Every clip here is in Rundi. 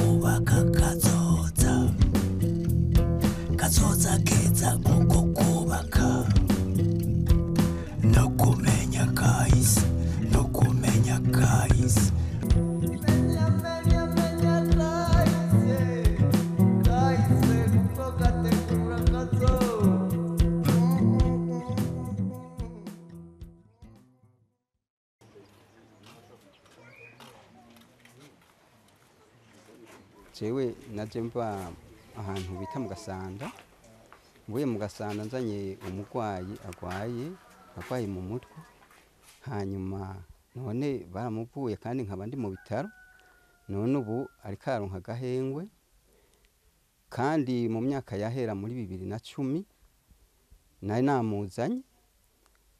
Kubaka kazoza, kazoza keza kuko kubaka no kumenya kahise, no kumenya kahise. Jewe naje mva ahantu bita mu Gasanda, mvuye mu Gasanda nzanye umurwayi agwaye mu mutwe, hanyuma none baramuvuye kandi nkaba ndi mu bitaro, none ubu ariko aronka agahengwe. Kandi mu myaka yahera muri 2010 nari namuzanye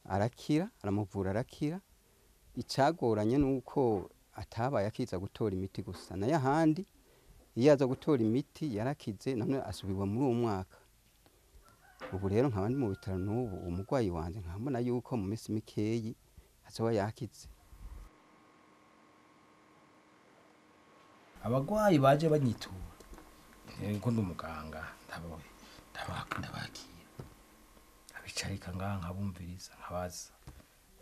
arakira, aramuvura arakira. Icagoranye nuko atabaye akiza gutora imiti gusa, nayo ahandi iyo aza gutora imiti yarakize, none asubirwa muri uwo mwaka. Ubu rero nkaba ndi mu bitaro n'ubu umurwayi wanje nkabona yuko mu minsi mikeyi azoba yakize. Abagwayi baje banyitura nko ndi umuganga, ndabakira abicarika ngaha nkabumviriza, nkabaza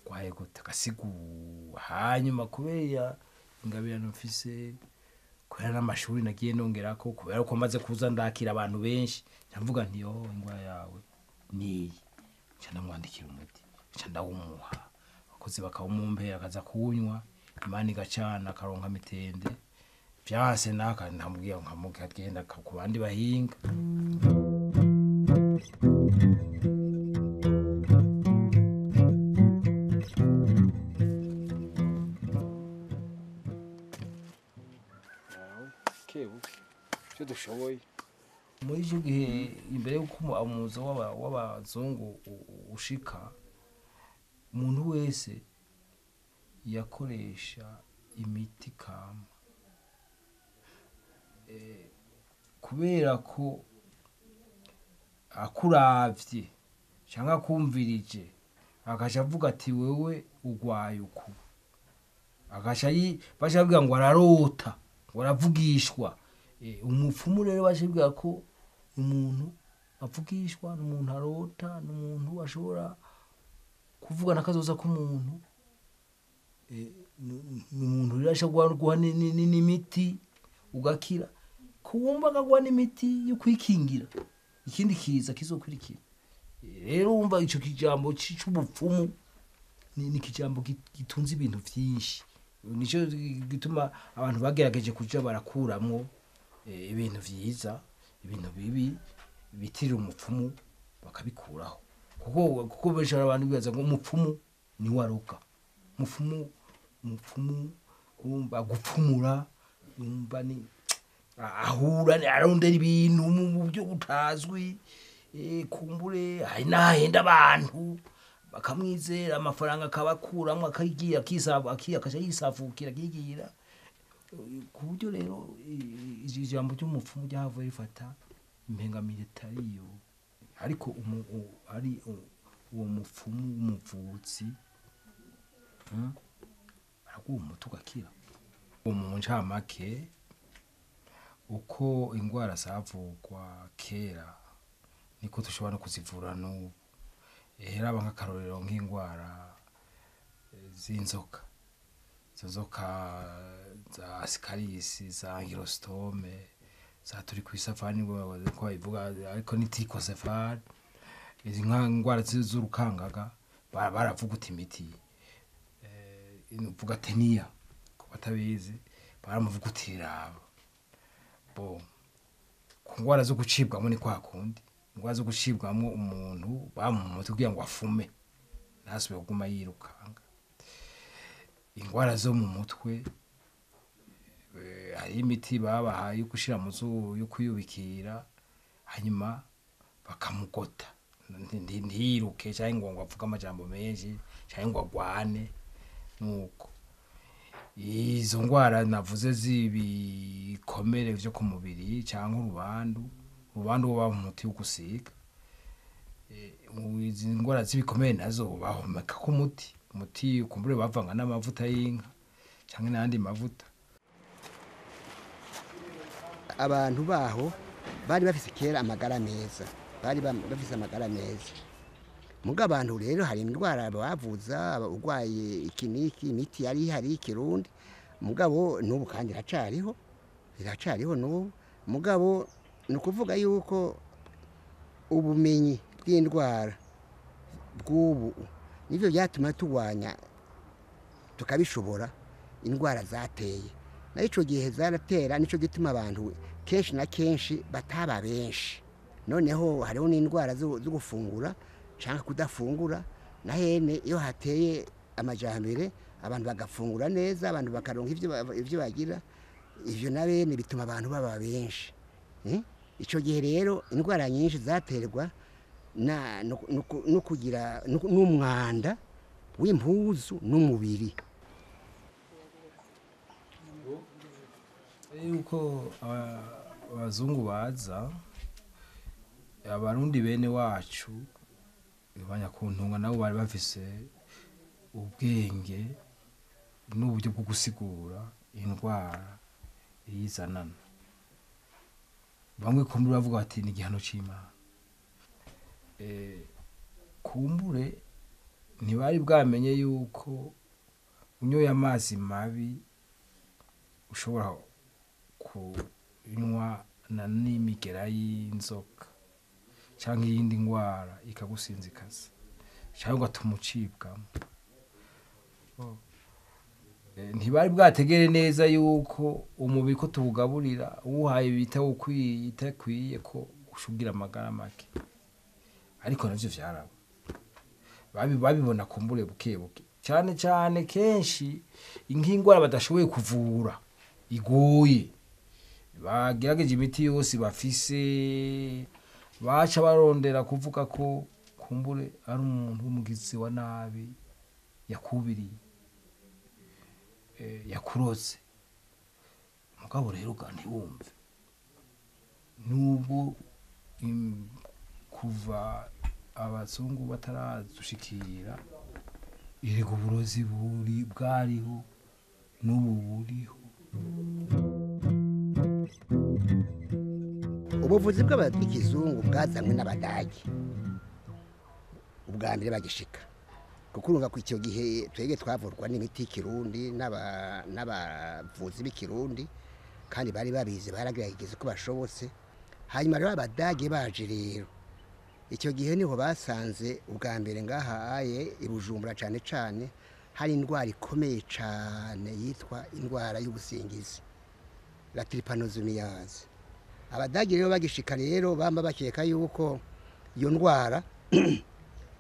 urwaye gute, agasigura. Hanyuma kubera ingabirano mfise, kubera n'amashuri nagiye nongerako, kubera ko maze kuza ndakira abantu benshi, ndavuga nti yo ingwara yawe niyi, nca ndamwandikira umuti, nca ndawumuha, abakozi bakawumumpera akaza kuwunywa, Imana igacana akaronka mitende. Vyanse naka ndamubwira nkamubwira genda ku bandi bahinga. Icyo dushoboye muri icyo gihe, imbere y'uko umuzo w'abazungu ushika, umuntu wese yakoresha imiti kama, kubera ko akuravye cyangwa akumvirije akaca avuga ati wewe urwaye uku, akaca baca bavuga ngo ararota, ngo aravugishwa. Umupfumu rero bashibwira ko umuntu avugishwa n'umuntu arota, n'umuntu ashobora kuvuga nakazoza k'umuntu, n'umuntu rero ashobora guha n'imiti ugakira, kuwumva akaguha n'imiti yo kwikingira ikindi kiza kizokurikira. Rero wumva ico kijambo c'ubupfumu ni kijambo gitunze ibintu vyinshi, nico gituma abantu bagerageje kuja barakuramwo ibintu vyiza, ibintu bibi bitirira umupfumu bakabikuraho. Kuko benshi abantu bibaza ngo umupfumu ni waruka, umupfumu urumva gupfumura, urumva ni ahura arondera ibintu mu buryo butazwi, kumbure hari n'ahenda abantu bakamwizera, amafaranga akabakuramwo, akayigira akaja yisavukira akigira. Ku buryo rero ijambo ry'umupfumu ryahavuye rifata impengamiro itariyo, ariko ari uwo mupfumu w'umuvuzi araguha umuti ugakira. Mu ncamake, uko ingwara zavugwa kera niko dushobora no kuzivura n'ubu. Raba nk'akarorero nk'ingwara z'inzoka, izo nzoka za asikarisi, za angirositome, za turikwisafari niko babivuga, ariko ni tirikosefari. Izi ngwara z'urukangaga baravuguta imiti, uvuga teniya ku batabizi, baramuvugutira. Bo ku ngwara zo gucibwamo ni kwa kundi, ingwara zo gucibwamo umuntu bamuha umuti kugira ngo afume ntasubire kuguma yirukanga. Ingwara zo mu mutwe hari imiti babahaye yo gushira mu zuru yo kuyubikira, hanyuma bakamugota ntiyiruke cyangwa ngo avuge amajambo menshi cyangwa ngo agwane. Nuko izo ngwara navuze z'ibikomere vyo ku mubiri cyangwa urubandu bo baha umuti wo gusiga. Izi ngwara z'ibikomere nazo bahomeka ko umuti kumbure bavanga n'amavuta y'inka cyangwa n'andi mavuta. Abantu baho bari bafise kera amagara meza, bari bafise amagara meza. Muga abantu rero hari indwara bavuza, urwaye iki n'iki, imiti yari ihari y'ikirundi, mugabo n'ubu kandi iracariho, iracariho n'ubu. Mugabo ni ukuvuga yuko ubumenyi bw'indwara bw'ubu nivyo byatuma turwanya tukabishobora indwara zateye. Nayo ico gihe zaratera, nico gituma abantu kenshi na kenshi bataba benshi. Noneho hariho n'indwara zo gufungura canke kudafungura, na hene iyo hateye amajambere abantu bagafungura neza, abantu bakaronka ivyo bagira, ivyo na bene bituma abantu baba benshi. Ico gihe rero indwara nyinshi zaterwa na no kugira n'umwanda w'impuzu n'umubiri. Yuko abazungu baza, abarundi bene wacu abanyakuntunga nabo bari bafise ubwenge n'uburyo bwo gusigura indwara yizanana. Bamwe kumbure bavuga bati ni igihano c'Imana. Kumbure ntibari bwamenye yuko unyoye amazi mabi ushobora kunywa na n'imigera y'inzoka canke iyindi ndwara ikagusinzikaza canke ugatuma ucibwamo. Ntibari bwategere neza yuko umubiri ko tuwugaburira uwuhaye bita ukwiye itakwiye ko ushugira amagara make, ariko navyo vyaraba babibona kumbure buke buke, cyane cyane kenshi inkingwara badashoboye kuvura igoye, bagerageje imiti yose bafise, baca barondera kuvuga ko kumbure ari umuntu w'umugizi wa nabi yakubiriye, yakurotse. Mugabo rero kandi wumve nubwo kuva abazungu bataradushikira erega uburozi buri bwariho n'ubu buriho. Ubuvuzi bw'abakizungu bwazanywe n'abadagi ubwa mbere bagishika, kuko urumva ko icyo gihe twebwe twavurwa n'imiti y'ikirundi n'abavuzi b'ikirundi, kandi bari babizi, baragerageza uko bashobotse. Hanyuma rero abadagi baje rero icyo gihe niho basanze ubwa mbere ngaha aye i Bujumbura cane cane hari indwara ikomeye cane yitwa indwara y'ubusingizi, la trypanosomiase. Abadagi rero bagishika rero bamba bakeka yuko iyo ndwara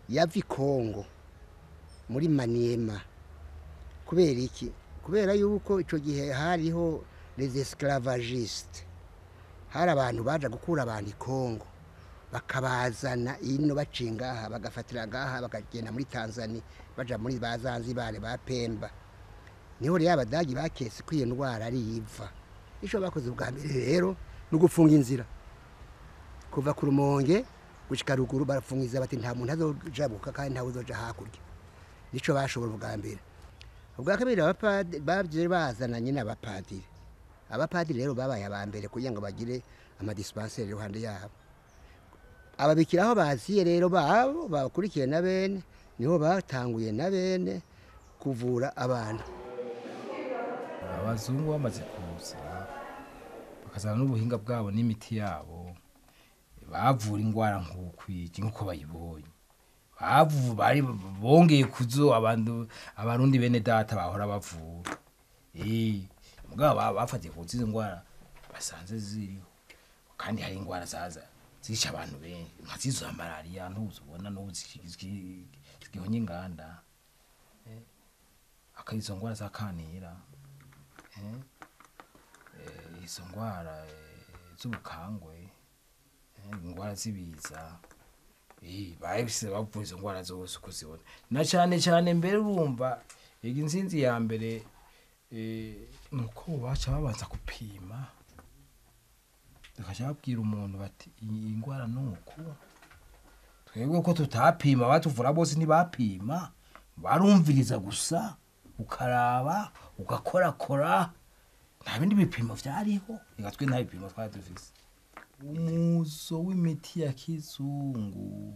yava i Kongo muri Maniema. Kubera iki? Kubera yuko ico gihe hariho les esclavagistes, hari abantu baja gukura abantu i Kongo bakabazana ino baciye ngaha, bagafatira ngaha, bakagenda muri Tanzania, baja muri ba Zanzibar, ba Pemba. Niho rero abadagi baketse ko iyo ndwara ari iva. Ico bakoze ubwa mbere rero ni ugufunga inzira kuva ku Rumonge gushika ruguru, barafungiza bati nta muntu azojabuka kandi ntawe uzoja hakurya. Nico bashobora ubwa mbere. Ubwa kabiri abavyeyi bazananye n'abapadiri. Abapadiri rero babaye aba mbere kugira ngo bagire amadispensaire iruhande yabo. Ababikira aho baziye rero babo bakurikiye na bene, niho batanguye na bene kuvura abantu. Abazungu bamaze kuza bakazana n'ubuhinga bwabo n'imiti yabo, bavura indwara nk'ukwiki nk'uko bayibonye. Bari bongeye kuzo abantu abarundi bene data bahora bavura. Mugabo bafatiye ku zizo ndwara basanze ziriho, kandi hari indwara zaza zica abantu benshi nka zizo za malaria ntuzubona n'ubu zigihonye inganda, akaizo ndwara za kanira, izo ndwara z'ubukangwe, indwara z'ibiza, bahise bavura izo ndwara zose uko zibona. Na cane cane mbere urumva ega intsinzi ya mbere nuko baca babanza gupima, bakaca babwira umuntu bati iyi ndwara nuku. Twebwe ko tutapima, batuvura bose ntibapima, barumviriza gusa, ukaraba ugakorakora. Nta bindi bipimo vyariho, reka twe nta bipimo twari dufise. Umuzo w'imiti ya kizungu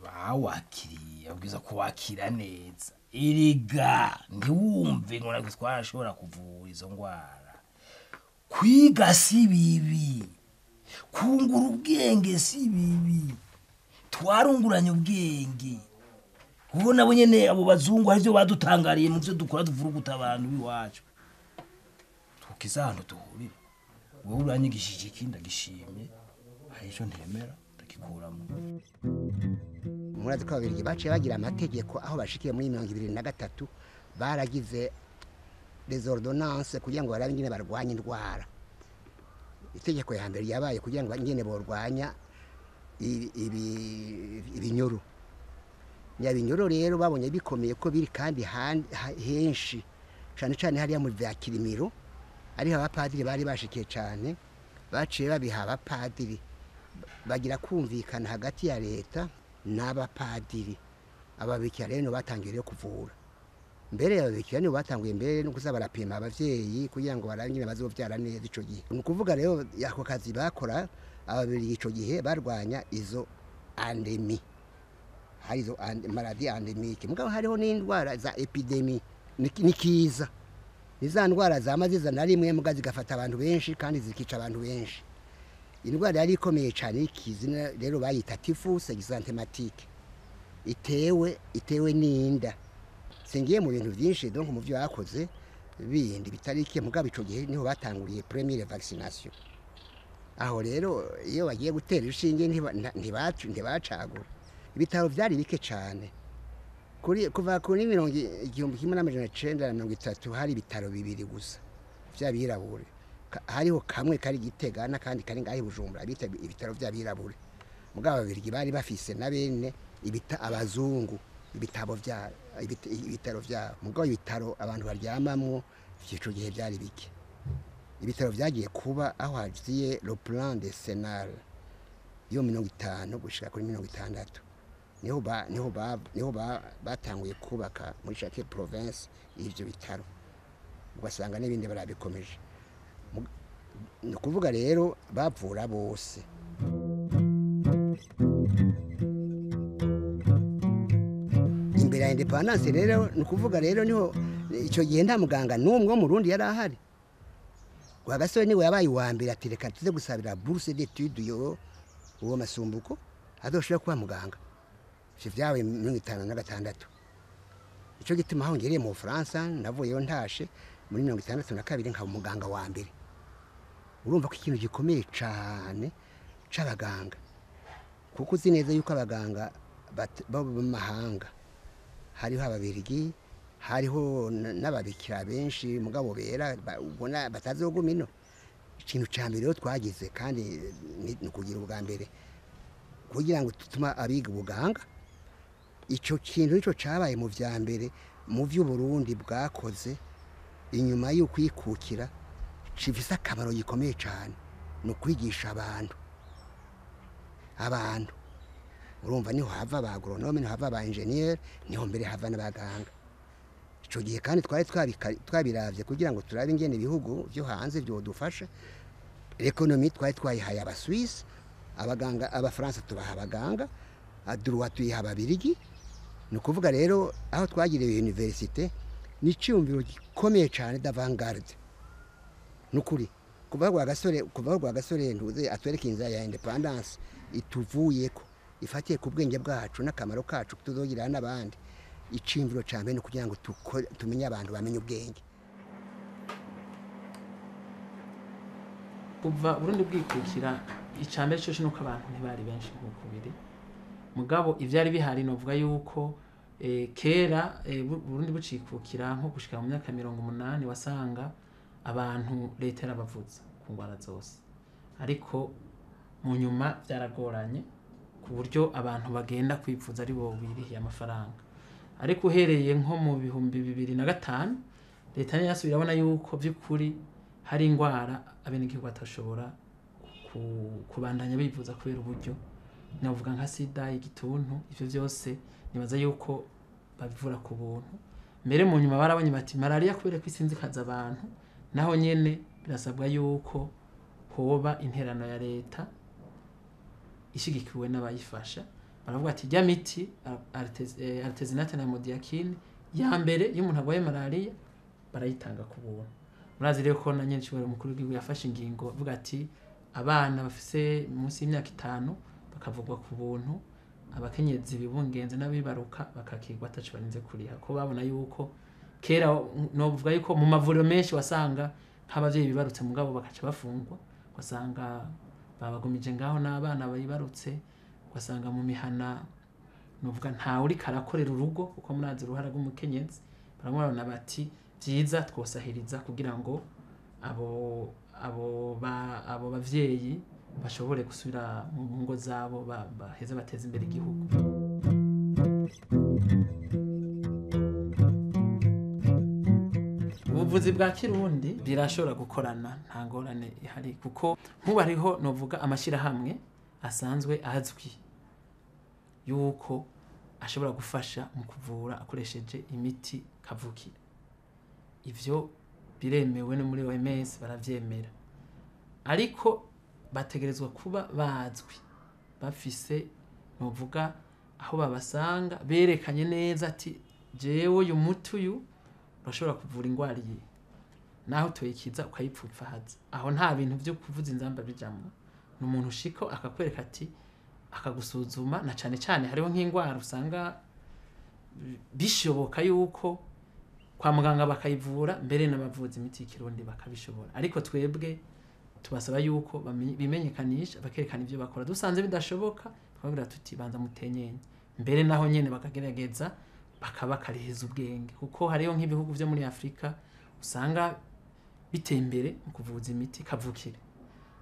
bawakiriye, abwiza kuwakira neza. Erega ntiwumve ngo natwe twarashobora kuvura izo ngwara. Kwiga si bibi, kungura ubwenge si bibi, twarunguranye ubwenge. Kuko nabo nyene abo bazungu hari ivyo badutangariye mu vyo dukora tuvuruguta abantu b'iwacu. Tukiza ahantu duhurira. Wewe uranyigishije iki ndagishimye, hari ico ntemera ndagikuramo. Murazi ko Ababirigi baciye bagira amategeko aho bashikiye muri 2023, baragize des ordonnances kugira ngo barabe ingene barwanya indwara. Itegeko ya mbere yabaye kugira ngo ingene borwanya ibinyoro. Nyabinyoro rero babonye bikomeye ko biri kandi henshi, cane cane hariya mu vya Kirimiro, ariho abapadiri bari bashikiye cane, baciye babiha abapadiri bagira kumvikana hagati ya leta n'abapadiri. Ababikira rero batangiye rero kuvura. Mbere ababikira nibo batanguye mbere no kuza barapima abavyeyi kugira ngo barabe ingene bazovyara neza ico gihe. Ni ukuvuga rero ako kazi bakora Ababirigi ico gihe barwanya izo endémie. Hari izo maladie endémique, mugabo hariho n'indwara za épidémie nikiza. Ni za ndwara zama ziza na rimwe muga zigafata abantu benshi kandi zikica abantu benshi. Indwara yari ikomeye cane y'ikizina rero bayita typhus exanthématique. Itewe n'inda. Singiye mu bintu vyinshi donc mu vyo bakoze bindi bitariki, mugabo ico gihe niho batanguriye première vaccination. Aho rero iyo bagiye gutera inshinge ntibacagura. Ibitaro vyari bike cane. Kuri kuva kuri 1930 hari ibitaro bibiri gusa vy'abirabure. Hariho kamwe kari Gitega n'akandi kari ngaho i Bujumbura, bita ibitaro vy'abirabure. Mugabo Ababirigi bari bafise na bene ibita abazungu ibitabo vya ibitaro vya, mugabo ibitaro abantu baryamamwo ico gihe vyari bike. Ibitaro vyagiye kuba aho haziye le plan décennal yo 50 gushika kuri 60. Niho ba niho ba niho ba batanguye kubaka muri chaque province ivyo bitaro, ugasanga n'ibindi barabikomeje. Ni ukuvuga rero bavura bose. Imbere ya indépendance rero ni ukuvuga rero niho ico gihe nta muganga n'umwe wo mu Burundi yari ahari. Rwagasore niwe yabaye uwa mbere ati reka tuze gusabira bourse d'études yo uwo Masumbuko azoshobora kuba muganga. Ivyo vyabaye 56. Ico gituma aho ngereye mu Bufaransa navuyeyo ntashe muri 62 nkaba umuganga wa mbere. Urumva ko ikintu gikomeye cane c'abaganga, kuko uzi neza yuko abaganga b'amahanga hariho Ababirigi, hariho n'ababikira benshi mugabo bera ubona batazoguma ino. Ikintu ca mbere rero twagize kandi ni ukugira ubwa mbere kugira ngo tutuma abiga ubuganga. Ico kintu nico cabaye mu vya mbere mu vy'Uburundi bwakoze inyuma y'ukwikukira, cifise akamaro gikomeye cane, ni ukwigisha abantu. Abantu urumva niho hava ba agronome, niho hava ba ingénieur, niho mbere hava n'abaganga. Ico gihe kandi twari twabiravye kugira ngo turabe ingene ibihugu vyo hanze vyodufasha. L'économie twari twayihaye Abaswisse, abaganga Abafaransa tubaha abaganga, droit tuyiha Ababirigi. Ni ukuvuga rero aho twagiriye université ni iciyumviro gikomeye cane d'avant-garde. Nukuri kuva Rwagasore ntuze atwereka inzira ya indépendance ituvuyeko, ifatiye ku bwenge bwacu n'akamaro kacu tuzogira n'abandi. Iciyumviro ca mbere ni kugira ngo tumenye abantu bamenye ubwenge. Kuva Burundi bwikukira, icambere cyo nuko abantu ntibari benshi nkuko biri, mugabo ivyari bihari novuga yuko kera Burundi bucikukira nko gushika mu myaka 80 wasanga abantu leta yarabavuza ku ngwara zose, ariko mu nyuma byaragoranye ku buryo abantu bagenda kwivuza ari bo birihiye amafaranga. Ariko uhereye nko mu 2005 leta yasubira abona yuko by'ukuri hari ingwara abenegihugu batashobora kubandanya bivuza kubera uburyo, navuga nka sida, igituntu, ivyo vyose nibaza yuko babivura ku buntu. Mbere mu nyuma barabonye bati malaria kubera ko isinzikaza abantu Naho nyene birasabwa yuko hoba interano ya leta ishigikiwe n'abayifasha. Baravuga ati rya miti artesunate na amodiaquine ya mbere iyo umuntu arwaye malaria barayitanga ku buntu. Murazi rero ko na nyene umukuru w'igihugu yafashe ingingo avuga ati abana bafise munsi y'imyaka 5 bakavugwa ku buntu, abakenyezi bibungenze n'abibaruka bakakirwa ataco barinze kuriha. Ko babona yuko kera novuga yuko mu mavuriro menshi wasanga nk'abavyeyi bibarutse mugabo bakaca bafungwa, wasanga babagumije ngaho n'abana bayibarutse, wasanga mu mihana novuga nta uri karakorera urugo, kuko murazi uruhara rw'umukenyezi. Baramubona bati vyiza twosahiriza kugira ngo abo bavyeyi bashobore gusubira mu ngo zabo, baheze bateze imbere igihugu. Ubuvuzi bwa kirundi birashobora gukorana, nta ngorane ihari, kuko nk'ubu hariho novuga amashirahamwe asanzwe azwi yuko ashobora gufasha mu kuvura akoresheje imiti kavukire. Ivyo biremewe no muri OMS baravyemera, ariko bategerezwa kuba bazwi, bafise novuga aho babasanga berekanye neza ati jewe uyu muti uyu urashobora kuvura ingwara iyi, naho toyikiza ukayipfupfahaza. Aho nta bintu vyo kuvuza inzamba bijamwo, ni umuntu ushika akakwereka ati akagusuzuma, na cane cane hariho nk'ingwara usanga bishoboka yuko kwa muganga bakayivura mbere n'abavuzi imiti y'ikirundi bakabishobora. Ariko twebwe tubasaba yuko bimenyekanisha bakerekana ivyo bakora. Dusanze bidashoboka twababwira tuti banza mutenyenye, mbere naho nyene bakagerageza bakabakarihiza ubwenge, kuko hariho nk'ibihugu vyo muri Afrika usanga biteye imbere mu kuvuza imiti kavukire.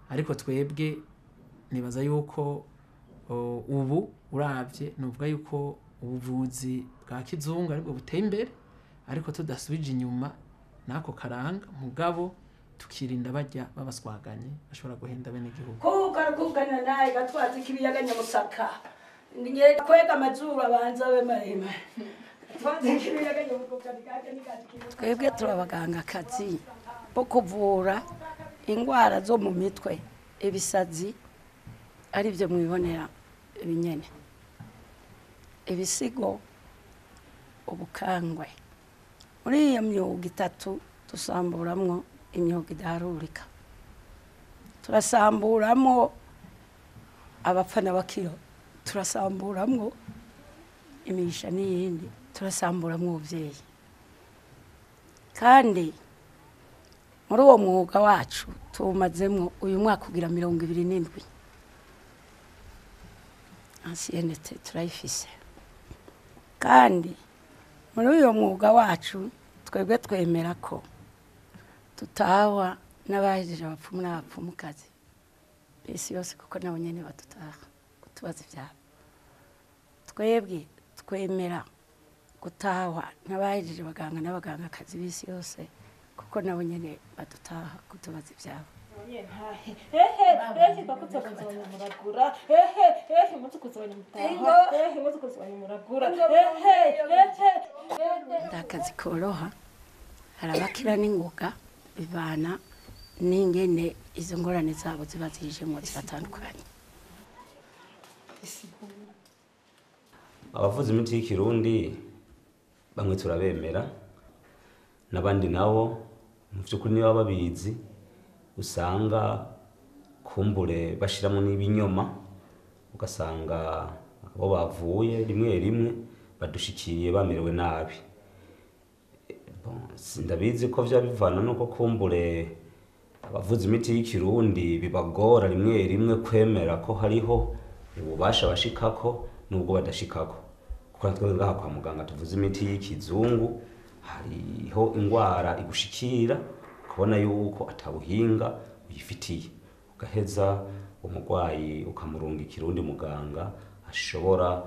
Ariko twebwe nibaza yuko ubu uravye nuvuga yuko ubuvuzi bwa kizungu aribwo buteye imbere, ariko tudasubije inyuma nako karanga, mugabo tukirinda bajya babaswaganye bashobora guhenda bene igihugu. Kuko naye gatwaza ikibiyaga Nyamusaka, ngiye kwega amazuru abanza be maremare. Twebwe turabagangakazi bo kuvura ingwara zo mu mitwe, ibisazi ari byo mwibonera ibinyene, ibisigo, ubukangwe. Muri iyo myuga itatu dusamburamwo imyuga idaharurika, turasamburamwo abapfa n'abakiro, turasamburamwo imigisha n'iyindi, turasamburamwo ubuvyeyi. Kandi muri uwo mwuga wacu tuwumazemwo uyu mwaka ugira 27. Anciennité turayifise. Kandi muri uyo mwuga wacu twebwe twemera ko tutahwa n'abahejeje abapfumu n'abapfumukazi bisi yose, kuko nabo nyene badutaha kutubaza ivyabo. Twebwe twemera gutahwa n'abahejeje abaganga n'abagangakazi bisi yose, kuko nabo nyene badutaha kutubaza ivyabo. Ndakazi koroha, harabakira n'ingoga bivana n'ingene izo ngorane zabo ziba zijemwo ziratandukanye. Abavuzi imiti y'ikirundi bamwe turabemera, n'abandi nabo mu vy'ukuri niba babizi usanga kumbure bashiramo n'ibinyoma, ugasanga abo bavuye rimwe rimwe badushikiriye bamerewe nabi. Ndabizi ko vya bivana nuko kumbure abavuzi imiti y'ikirundi bibagora rimwe rimwe kwemera ko hariho ububasha bashikako nubwo badashikako. Kuko natwe ngaha kwa muganga tuvuze imiti y'ikizungu, hariho ingwara igushikira ukabona yuko atabuhinga uyifitiye, ugaheza umurwayi ukamurunga ikirundi muganga ashobora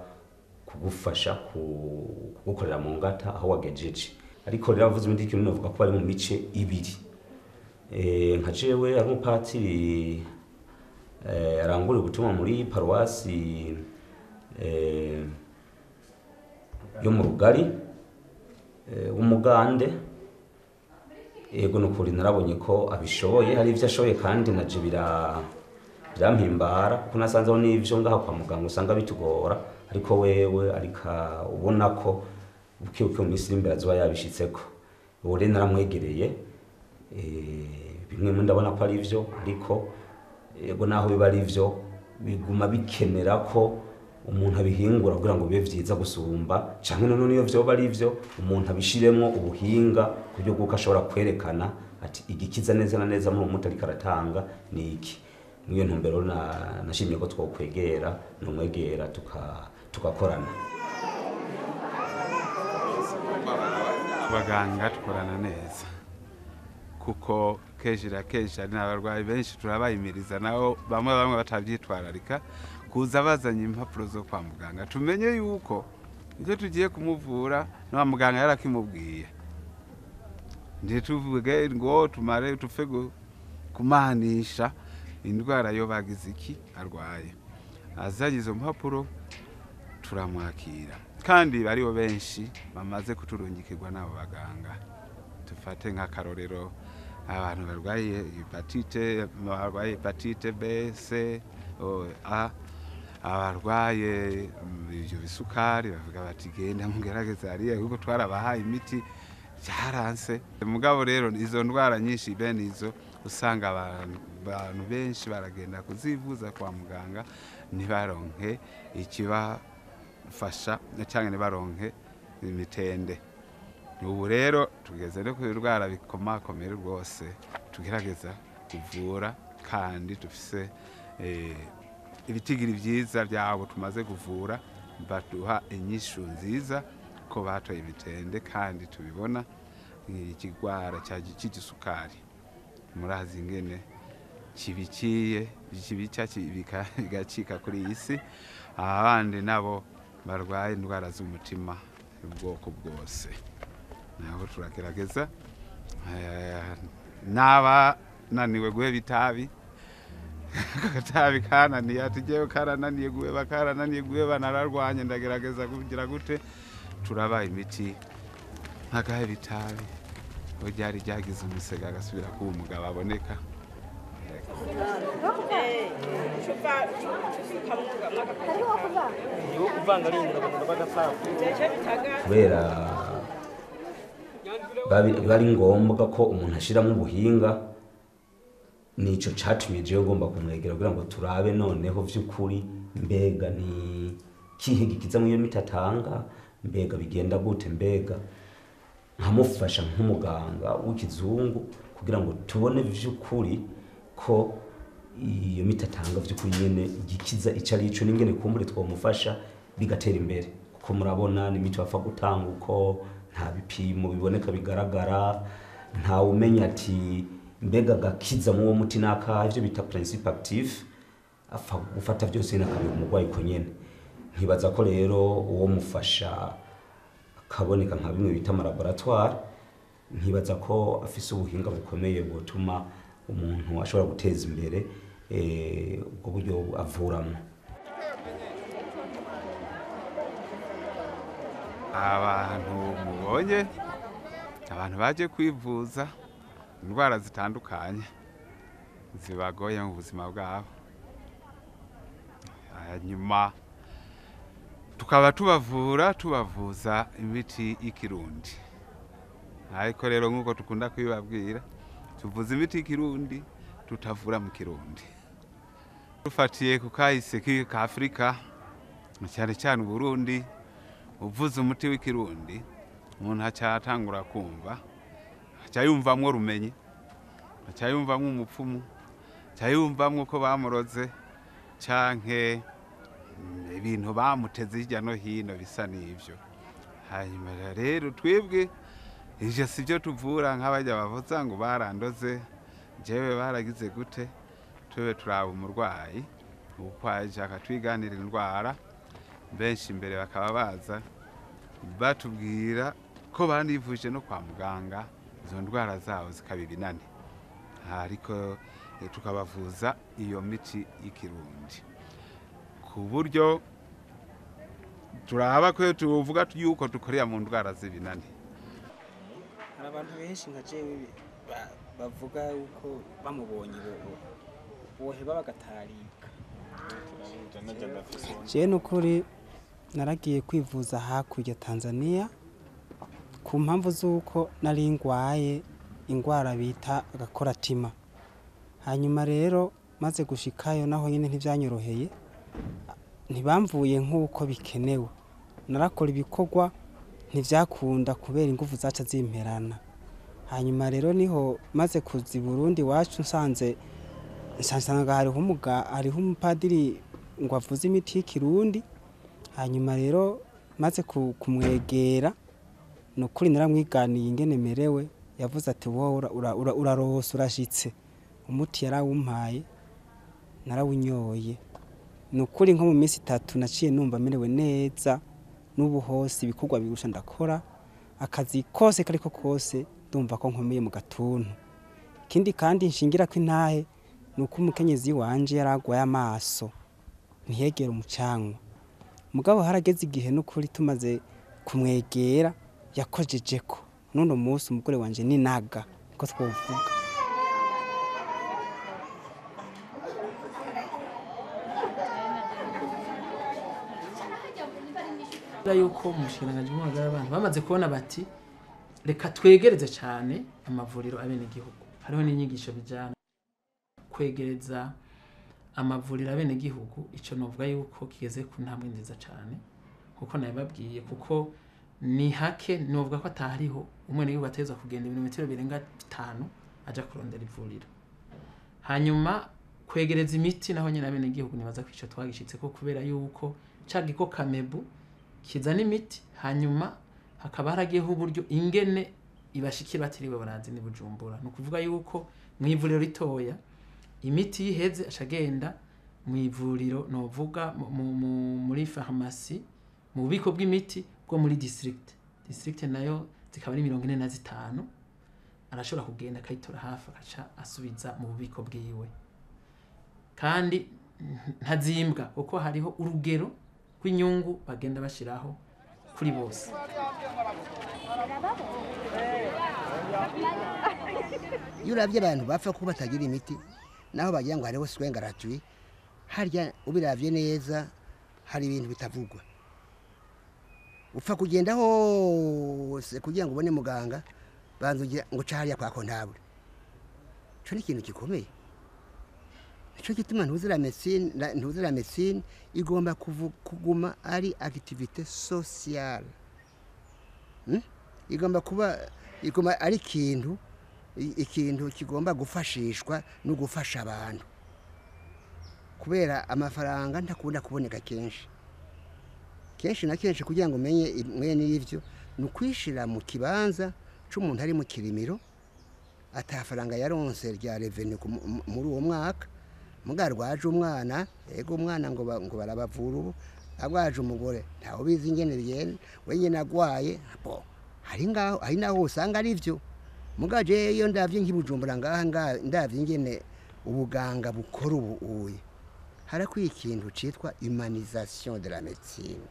kugufasha kugukorera mu ngata aho wagejeje. Ariko rero abavuzi imiti y'ikirundi bavuga ko bari mu mice ibiri. Nka jewe ari umupatiri arangurira ubutumwa muri paruwasi yo mu Rugari w'Umugande. Ego nukuri narabonye ko abishoboye, hari ivyo ashoboye kandi naje birampimbara kuko nasanzeho n'ivyo ngaha kwa muganga usanga bitugora, ariko wewe arika ubona ko buke mu minsi iri imbere azoba yabishitseko. Ubu rero naramwegereye, bimwe mu ndabona ko ari ivyo, ariko ego naho biba ari ivyo biguma bikenera ko umuntu abihingura kugira ngo bibe vyiza gusumba, canke none niyo vyoba ari ivyo umuntu abishiremwo ubuhinga ku buryo bw'uko ashobora kwerekana ati igikiza neza na neza muri uwo muti ariko aratanga ni iki. Niyo ntumbero nashimye ko twokwegera, nomwegera tugakorana. Abaganga tukorana neza kuko kenshi na kenshi hari n'abarwayi benshi turabayimiriza, nabo bamwe batavyitwararika kuza bazanye impapuro zo kwa muganga, tumenye yuko icyo tugiye kumuvura na muganga yarakimubwiye. Ntituvuge ngo tumare tupfe kumanisha indwara yo bagize iki arwaye. Azanye izo mpapuro turamwakira, kandi bariho benshi bamaze kuturungikirwa n'abo baganga. Tufate nk'akarorero abantu barwaye hepatite, barwaye hepatite B, C, O, A, abarwaye ibyo bisukari bavuga bati genda mugerageze hariya kuko twarabahaye imiti byaranse. Mugabo rero izo ndwara nyinshi bene izo usanga abantu benshi baragenda kuzivuza kwa muganga ntibaronke ikibafasha cyangwa ntibaronke imitende. Ubu rero tugeze no ku ndwara bikomakomeye rwose tugerageza kuvura, kandi dufise ibitigiri vyiza byabo tumaze kuvura, baduha inyishu nziza ko batoye imitende, kandi tubibona ikigwara cy'igisukari murazi ingene kibiciye kibica bigacika kuri iyi si. Abandi nabo barwaye indwara z'umutima ubwoko bwose nabo turagerageza. Naba naniwe guheba itabi itabi kananiye ati jewe karananiye guheba, karananiye guheba, nararwanye ndagerageza kugira gute, turabaha imiti nkagaheba itabi aho ryari ryagize umusega agasubira kuba umugabo aboneka. Kubera bari ngombwa ko umuntu ashiramo ubuhinga, nico catumye jewe ngomba kumwegera kugira ngo turabe noneho vy'ukuri mbega ni kihe gikiza mu iyo miti atanga, mbega bigenda gute, mbega nkamufasha nk'umuganga w'ikizungu kugira ngo tubone vy'ukuri ko iyo miti atanga vy'ukuri nyene igikiza ico ari ico, n'ingene kumbure twomufasha bigatera imbere. Kuko murabona ni imiti bapfa gutanga uko nta bipimo biboneka bigaragara, nta umenya ati mbega gakiza mu wo muti naka, ivyo bita principe active apfa gufata byose nakabiha umurwayi ko nyene. Nkibaza ko rero uwo mufasha akaboneka nka bimwe bita laboratoire, nkibaza ko afise ubuhinga bukomeye bwotuma umuntu ashobora guteza imbere ubwo buryo avuramwo. Abantu mubonye abantu baje kwivuza indwara zitandukanye zibagoye mu buzima bwabo, hanyuma tukaba tubavura tubavuza imiti y'ikirundi. Ariko rero nk'uko dukunda kubibabwira, tuvuza imiti y'ikirundi tutavura mu kirundi. Dufatiye ku kahise ka Afrika cyane cyane Burundi, uvuza umuti w'ikirundi umuntu aca kumva, aca yumvamwo rumenyi, aca yumvamwo umupfumu, aca yumvamwo ko bamuroze canke ibintu bamuteze hirya no hino bisa n'ivyo. Hanyuma rero twebwe ivyo sivyo tuvura nk'abajya bavuza ngo barandoze jewe baragize gute, twebwe turaba umurwayi uko aje akatwiganira indwara, benshi imbere bakaba baza batubwira ko banivuje no kwa muganga izo ndwara zabo zikaba ibinani, ariko tukabavuza iyo miti y'ikirundi ku buryo turaba ko tuvuga yuko dukorera mu ndwara z'ibinani. Hari abantu benshi nka jewe Bavuga yuko bamubonye boheba bagatarika. Jewe nukuri naragiye kwivuza hakurya Tanzania ku mpamvu z'uko nari ngwaye ingwara bita agakoratima. Hanyuma rero maze gushikayo naho nyene ntivyanyoroheye, ntibamvuye nk'uko bikenewe. Narakora ibikorwa ntivyakunda kubera ingufu zaca zimperana. Hanyuma rero niho maze kuza i Burundi iwacu nsanze nsanga hariho umupadiri ngo avuze imiti y'ikirundi. Hanyuma rero maze kumwegera nukuri naramwiganiye ingene merewe, yavuze ati wowe urarosa urashitse. Umuti yarawumpaye narawunyoye, nukuri nko mu minsi 3 naciye numva merewe neza. N'ubu hose ibikorwa birusha ndakora, akazi kose kariko kose ndumva ko nkomeye mu gatuntu. Ikindi kandi nshingira ko intahe nuko umukenyezi wanje yaragwaye amaso ntiyegera umucanwa, mugabo harageze igihe nukuri tumaze kumwegera yakojejeko. None munsi umugore wanje ni naga niko twovuga. Yuko mu bushikiranganji bw'amagara y'abantu bamaze kubona bati reka twegereze cyane amavuriro abenegihugu. Hariho n'inyigisho bijana kwegereza amavuriro abenegihugu, ico novuga yuko kigeze ku ntambwe nziza cyane kuko nabibabwiye, kuko ni hake novuga ko atahariho umwenegihugu ateza kugenda ibirometero birenga 5 aja kurondera ivuriro. Hanyuma kwegereza imiti naho nyene abenegihugu nibaza ko ico twagishitse ko kubera yuko ca giko Kamebu kizana imiti, hanyuma hakaba haragiyeho uburyo ingene ibashikira batiriwe barazi ni Bujumbura. Ni ukuvuga yuko mu ivuriro ritoya imiti yiheze ashagenda mu ivuriro novuga muri farumasi mu bubiko bw'imiti bwo muri district nayo zikaba ari 45, arashobora kugenda akayitora hafi akaca asubiza mu bubiko bwiwe, kandi ntazimbwa kuko hariho urugero rw'inyungu bagenda bashiraho kuri bose. Iyo uravye abantu bapfa kuko batagira imiti, naho bagira ngo hariho soins gratuits, harya ubiravye neza hari ibintu bitavugwa. Upfa kugenda hose kugira ngo ubone muganga, banza ugira ngo ca hariya kwa kontabure. Ico ni ikintu gikomeye. Nico gituma ntuzira medecine igomba kuguma ari activité sociale. Igomba kuba igomba ari ikintu kigomba gufashishwa no gufasha abantu, kubera amafaranga ntakunda kuboneka kenshi kenshi na kenshi. Kugira ngo umenye mwene ivyo ni ukwishira mu kibanza c'umuntu ari mu kirimiro atafaranga yaronse rya revenu muri uwo mwaka, mugarwaje umwana, ego umwana ngo barabavura ubu, agwaje umugore ntawe ubizi ingene bigenda, wenyine agwaye bo hari ngaho hari naho usanga ari ivyo. Mugaje iyo ndavye nk'ibujumbura ngaha ndavye ingene ubuganga bukora ubu uye, harakwiye ikintu citwa humanisation de la médecine.